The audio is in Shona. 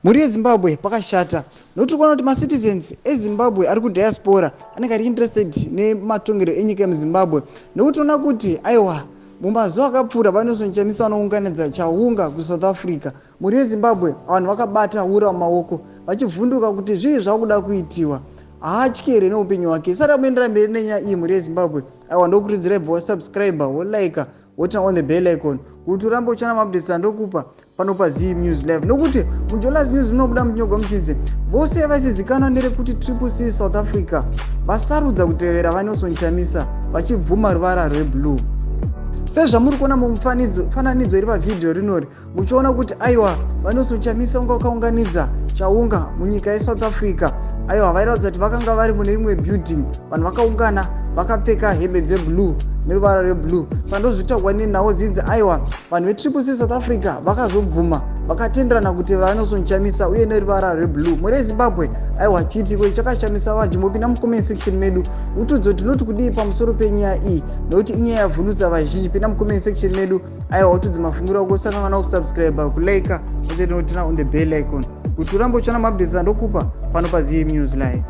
Mhuri yeZimbabwe, pakashata nokuti kuona kuti macitizens eZimbabwe ari kudiaspora anenge ari interested nematongero enyika yemuZimbabwe, nokuti ona kuti aiwa, mumazuva akapfuura VaNelson Chamisa vanounganidza chaunga kuSouth Africa. Mhuri yeZimbabwe, vanhu vakabata ura mumaoko vachivhunduka kuti zvii zvakuda kuitiwa, haatyi here neupenyu hwake? Sati amuendera mberi nenyaya iyi, mhuri yeZimbabwe, aiwa, ndokurudzirai bva wasubscribe, wolike, woturn on the bell icon kuti urambe uchiona maupdates andokupa pano paZ News Live, nokuti muJolas News munobuda muchinyogwa muchinzi vose vaisizikanwa nerekuti Triple C South Africa vasarudza kutevera VaNelson Chamisa vachibvuma ruvara rweblue. Sezvamuri kuona mumufananidzo iri pavhidhiyo rinori, muchiona kuti aiwa, VaNelson Chamisa vanga vakaunganidza chaunga munyika yeSouth Africa. Aiwa, vairatidza kuti vakanga vari mune rimwe building, vanhu vakaungana vakapfeka hembe dzeblue neruvara rweblue. Saka ndozvitaurwa nenhau dzinzi aiwa, vanhu veTriple C South Africa vakazobvuma, vakatenderana kuti VaNelson Chamisa uye neruvara rweblue. Mhuri yeZimbabwe, aiwa, chiitiko chakashamisa vanhu. Chimbopinda mucomment section medu utudze kuti tinoti kudii pamusoro penyaya iyi, nokuti inyaya yavhundutsa vazhinji. Pinda mucomment section medu, aiwa, utudze mafungiro ako. Usakanganwa kusubscribe, kulike, uturn on the bell icon kuti urambe uchiona maupdates andokupa pano paZM News Live.